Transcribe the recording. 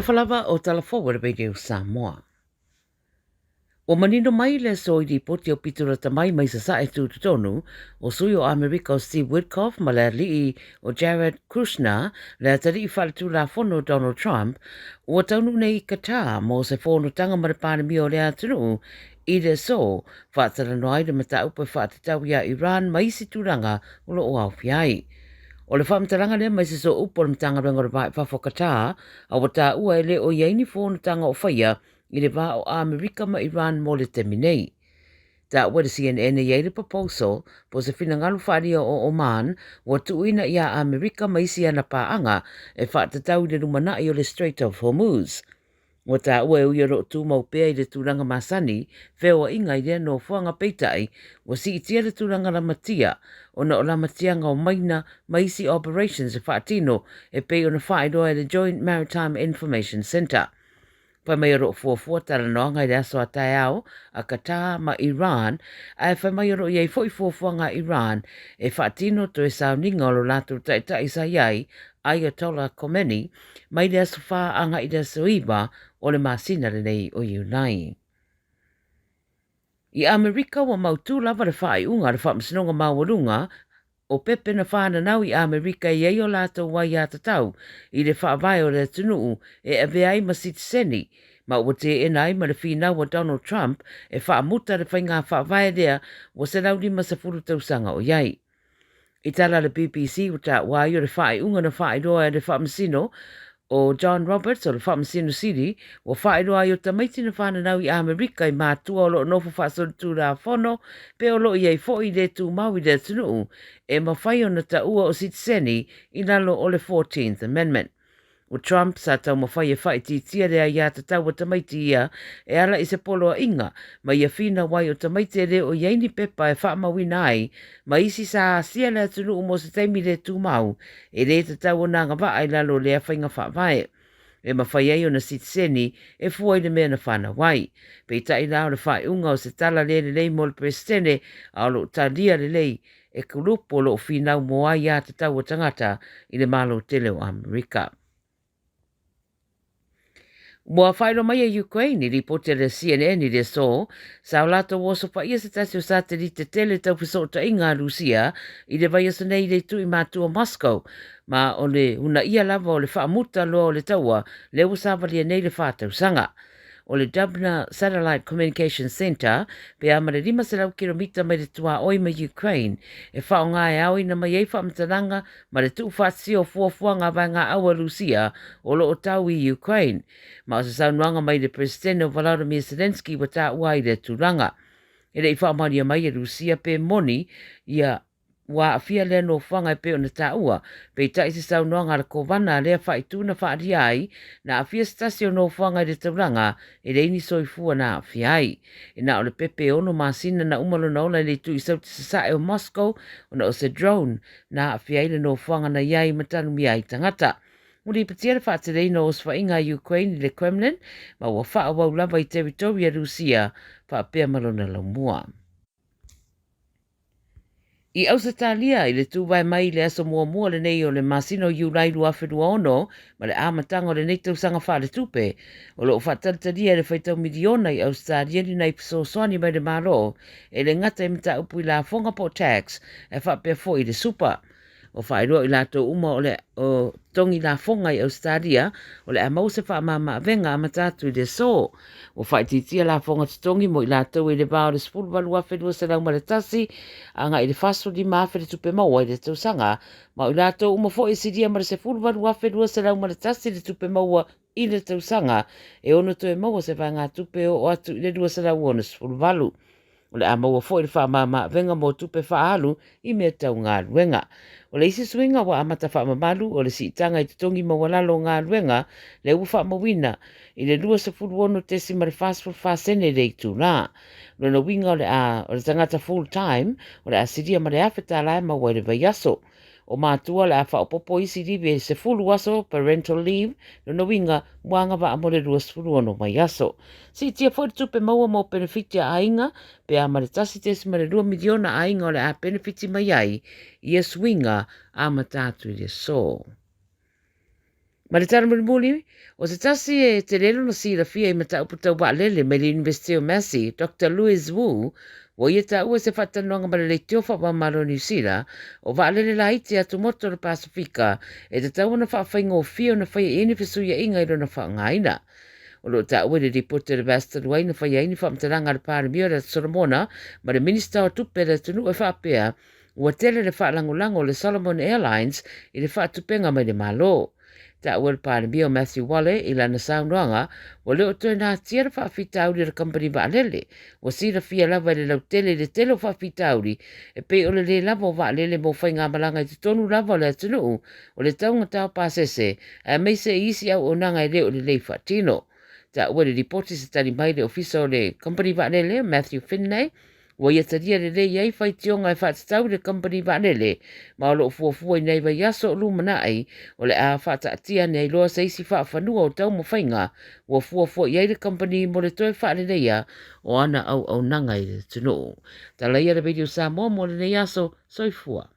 Talofa lava o tala fou a le Radio Samoa. Ua manino mai le aso i lipoti aupito lata mai mai Sasae Tutotonu o sui o Amerika o Steve Witkoff ma le ali'i o Jared Kushner, le atalii faaletulafono o Donald Trump, ua taunuu nei i Qatar mo se fonotaga ma le Palemia o lea atunuu i le aso, faatalanoa ai le mataupu e faatatau iā Iran ma isi tulaga o lo o aofia ai. O le faamatalaga lea mai se sooupu o le Matagaluega o le Va i Fafo o Qatar, a ua taua e le o i ai ni fonotaga o faia i le va o Amerika ma Iran mo le taimi nei. Taua e le CNN e i ai le proposal po o se finagalo faaalia o Oman ua tuuina iā Amerika ma isi ana paaga e faatatau i le lumanai o le Strait of Hormuz. Ua taua e ui o lo o tumau pea i le tulaga masani feoaiga i lea nofoaga peitai ua siitia le tulaga lamatia ona o lamatiaga o maina ma isi operations e faatino e pei ona faailoa e le Joint Maritime Information Centre. Fai mai o lo o fuafua talanoaga i le aso a taeao a Qatar ma Iran, ae fai mai o lo o i ai foi fuafuaga a Iran e faatino toe sauniga o lo latou taitai sa i ai, Ayatollah Khomeini, mai le aso 4 agai i le aso 9 o le masina lenei o Iulai. I Amerika ua mautū lava le faaiuga a le Faamasinoga Maualuga o pepe na whānanau i Amerika i ai o lātou aiātatau i le faavae o le atunuu e avea ai ma sitiseni, ma ua teena ai ma le finau a Donald Trump e faamuta le faigā faavae lea ua 150 tausaga o i ai. I tala a le BBC ua taua ai o le faaiuga na faailoa e le Faamasino o John Roberts o le Faamasino Sili ua faailoa ai o tamaiti na whananau i Amerika i mātua o loo nofo faasolitulafono pe o loo i ai foi le tumau i le atunuu e mafai ona taua o sitiseni i lalo o le 14th Amendment. O Trump sa taumafai e faaitiitia le aiātatau a tamaiti ia e ala i se poloaiga ma ia finau ai o tamaiti e le o i ai ni pepa e faamauina ai ma isi sa asia le atunuu mo se taimi le tumau e le tatau ona agavaa i lalo o lea faiga faavae e mafai ai ona sitiseni e fua i le mea na fanau ai. Peitai la o le faaiuga o se tala le lelei mo le Peresetene a o lo o talia lelei e kulupu o lo o finau mo aiātatau a tagata i le Malo tele o Amerika. Ua faailoa mai e Ukraine i lipoti a le CNN i le aso, sa o latou osofaia se tasi o satelite tele tau fesootaiga a Rusia i le vaiaso nei i le itu i matua Moscow, ma o le hunaia lava o le faamuta loa o le taua lea ua savalia nei le 4 tausaga. O le Dubna Satellite Communication Center, pe a ma le 500 kilomita mai le tuaoi ma Ukraine, e faaaoga e aoina mai ai faamatalaga ma le tuufaatasia o fuafuaga a vaega au a Rusia o lo o tau i Ukraine. Ma o se saunoaga mai le Peresetene o Volodymyr Zelensky ua taua ai le tulaga. E le i faamaonia mai e Rusia pe moni ia ua aafia lea nofoaga e pei ona taua. Peitai se saunoaga a le kovana a lea faaitu na faalia ai, na aafia se tasi o nofoaga i le taulaga e leai ni soifua na aafia ai. E na o le pepe e 6 masina na uma lona ola i le itu i sauti sasae o Moscow ona o se drone na aafia ai le nofoaga na i ai ma tanumia ai tagata. Ua lipotia le faateleina o osofaiga a Ukraine i le Kremlin ma ua faaauau lava i teritori a Rusia faapea ma lona laumua. I Ausetalia i le tuvae mai i le aso muamua lenei o le masina o Iulai 2026 ma le amataga o lenei tausaga faaletupe, o lo o faatalitalia e le faitau miliona i Ausetalia ni nai fesoasoani mai le Malo e le gata i mataupu i lafoga po o tax e faapea foi i le super. O faailoa i latou uma o le o totogi lafoga i Ausetalia o le a maua se faamama-avega amata atu i le aso. Ua faaitiitia lafoga totogi mo i latou i le va o le 18,201 agai i le 45,000 le tupe maua i le tausaga, ma o i latou uma foi e silia ma le 18,201 le tupe maua i le tausaga e ono toe maua se vaegatupe e oo atu i le 268. O le a maua foi le faamama-avega mo tupe faaalu i mea tau galuega. O le isi suiga ua amata faamamalu o le siitaga i totogi maualalo o galuega lea ua faamauina i le 26.44 sene le itulā. Lona uiga o le a o le tagata full time o le a silia ma le $1,000 e maua i le vaiaso. O matua o le a faaopoopo isi livi e 10 aso parental leave, lona uiga ua agavaa mo le 26 vaiaso. Siitia foi le tupe maua mo penefiti a aiga pe a ma le 1.2 miliona aiga o le a penefiti mai ai ia suiga amata atu i le aso. Ma le tala mulimuli, o se tasi e tele lona silafia i mataupu tau vaalele mai le Iunivesite o Massey, Doctor Louis Wu, ua ia taua i se faatalanoaga ma le leitio faava-o-Malo o Niu Sila, o vaalele laiti a atumotu o le Pasefika e tatau ona faafaigofie ona faia i ai ni fesuiaiga i lona faaaogaina. O lo o taua i le lipoti o le vaiaso talu ai na faia ai ni faamatalaga a le Palemia o le Atu Solomona ma le Minista o Tupe a le atunuu e faapea, ua tele le faalagolago o le Solomon Airlines i le faatupega mai le Malo. Taua e le Palemia o Matthew Wale i lana saunoaga, ua le o toe natia le faafitauli o le kamupani vaalele. Ua silafia lava e le lautele i le tele o faafitauli e pei o le lē lava o vaalele mo faigamalaga i totonu lava o le atunuu, o le taugata o pasese, aemaise i isi auaunaga e le o lelei faatino. Taua i le lipoti se tali mai le ofisa o le kamupani vaalele, Matthew Finlay, ua ia talia lelei ai faitioga e faatatau i le kamupani vaalele, ma o lo o fuafua i nai vaiaso o lumanai o le a faataatia ane ai loa se isi faafanua o taumafaiga ua fuafua i ai le kamupani mo le toe faaleleia o ana auaunaga i le atunuu. Tala ia le Radio Samoa mo lenei aso, soifua.